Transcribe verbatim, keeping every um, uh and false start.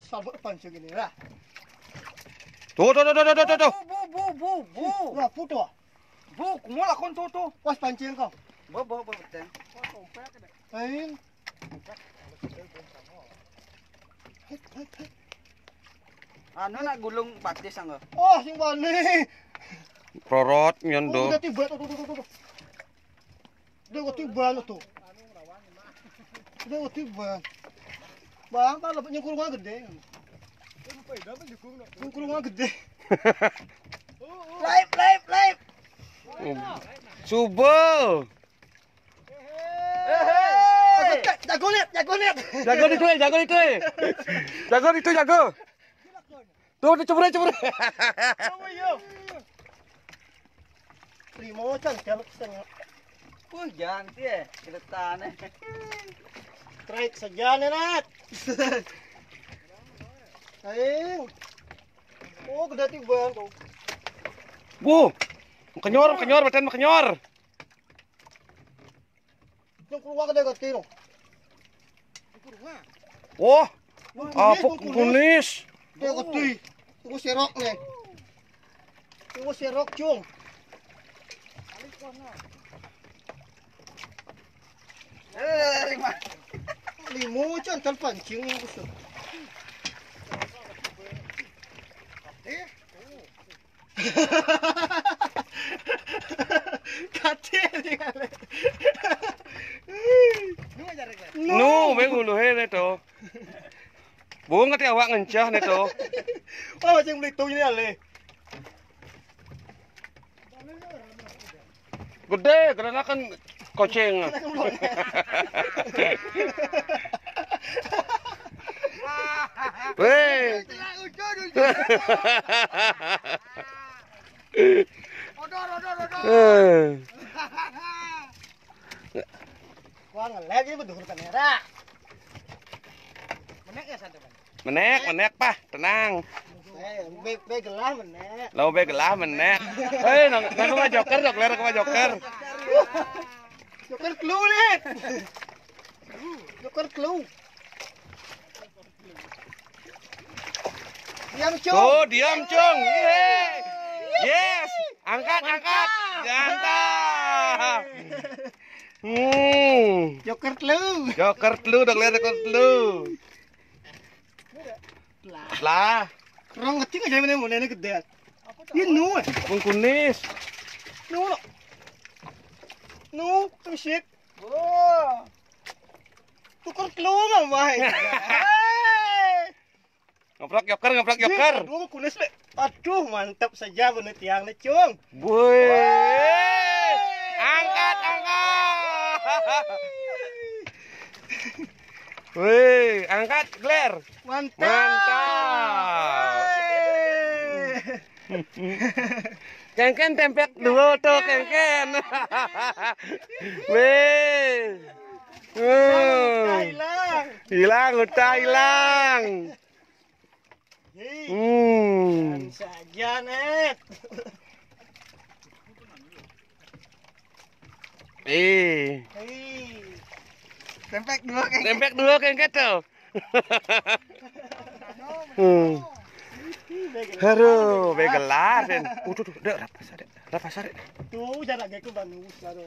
Sabut pancing ini lah. Tuh, tuh, tuh, tuh, tuh, tuh, tuh. Bu, bu, bu, bu, bu. Lah, putu. Bu, kumul akun tuh, tuh. Pas pancing kau. Bu, bu, bu, betul. Lain. Hit, hit, hit. Anu nak gulung batis anggo. Oh, sing bani. Prorot nyondo. Oh, udah tiba tuh, tuh, tuh, tuh, tuh. Udah tiba tuh. Udah tiba. Bang, kalau nyungkur gua gede. Nyungkur gua gede. Live, live, live. Subuh. Jago net, jago net. Jago itu, jago itu. Jago itu, jago. Tuh, tuh, cemburuan, cemburuan. Limo can jaluk setengah. Wih, jangan sih ya, ceritanya. Strike saja nih, Nat. Aing. Oh, gede tiba tuh. Bu, kenyor, kenyor, badan kenyor. Yang keluar gede gede loh. Oh, apuk kunis. Dia gede. Tunggu serok nih. Tunggu serok, Cung. Eh, lima. Limo, Cung, kan pancing yang kusut. Eh? Kacil dia. Nu, menguluhe ne to. Bung kati awak ngencah ne to. Oh, sing beli tuh ini ale. Gede, karena kan koceng. Weh. Odor, odor, odor. Eh. Wah, ngelag ini betul kamera. Menek ya satu kan? Menek, menek, Pah, tenang. Eh, be, be gelah menek. Lo be gelah menek. Hei, nang, nang, nang joker, joker, nang joker. Joker clue nih. Joker clue. Diam, Cung. Tuh, diam, Cung. Yeay. Yes. Angkat, angkat. Mantap. Hmm. Joker telu. Joker telu, udah kelihatan joker telu. Lah. Lah. Kurang ngerti aja mana mana ini gede. Ini nu, eh. Bung Kunis. Nu, lo. Nu, tuh shit. Wah. Tuker telu mah, Mai. Ngeprak joker, ngeprak joker. Aduh, kunis, Le. Aduh, mantap saja bener tiang nih, Cung. Woi. Angkat, angkat. Woi, angkat, Gler. Mantap. Mantap. Woi. Kengken tempek dua tuh, kengken. Weh. Hilang, hilang. Hilang, udah hilang. Hei. Hmm. Saja, Net. Eh. Hei. Tempek dua, kengken. Tempek dua, kengken tuh. Hmm. Aduh, begelar, Den. Udah, udah, udah, rapas, Dek. Rapas, Dek. Tuh, jarak gak ke Bandung, aduh.